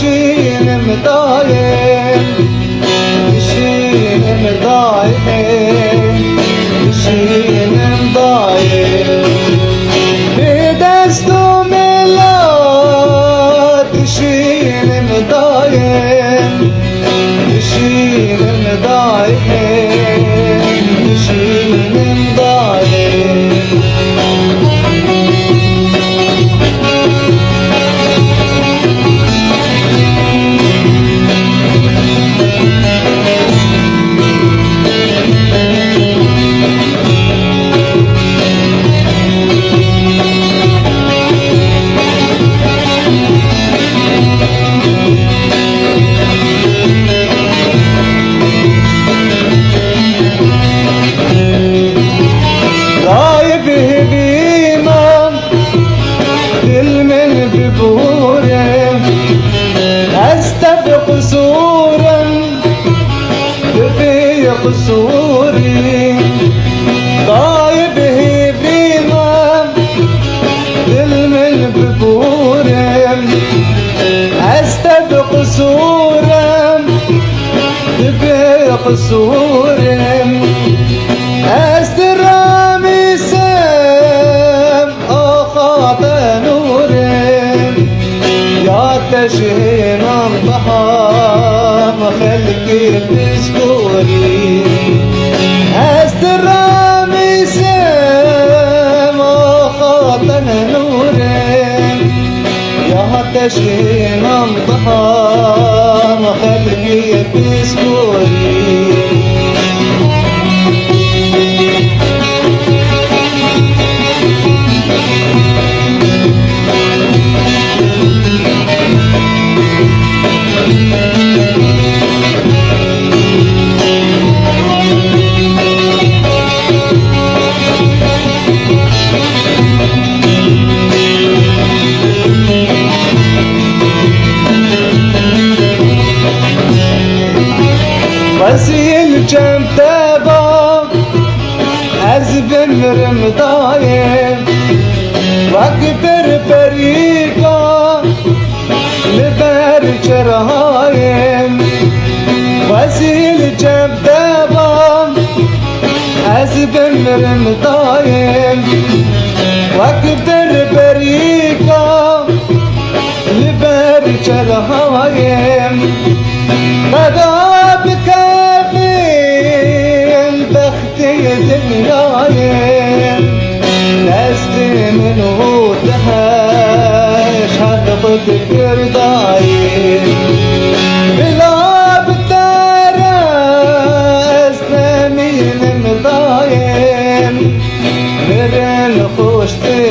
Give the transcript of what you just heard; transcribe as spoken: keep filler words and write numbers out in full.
Dişînim dayê, dişînim dayê, dişînim dayê. Bi dest û mela dişînim dayê, dişînim dayê, dişînim dayê. Dayê bi hêvî me, dil min bibûre, ez te bi qisûrim, bi vê qisûrî. Dayê bi hêvî me, dil min bibûre, ez te bi qisûrim, bi vê qisûrim. Ez diramîsim, axa tenûrê, ya te ji hênan daha xelkê pisporî. Ez diramîsim, axa tenûrê, ya te ji hênan daha xelkê pisporî. Wezî li cem te ba, ez bimirim dayê, wek berberîka li ber çerhayê. Wezî li cem te ba, ez bimirim dayê, wek berberîka li ber çerhayê. Qeda bikevin bext dinyayê, destê min û te heş her xwe dikir dayê. Bila bi te re ez nemînim dayê, mirin xweş tê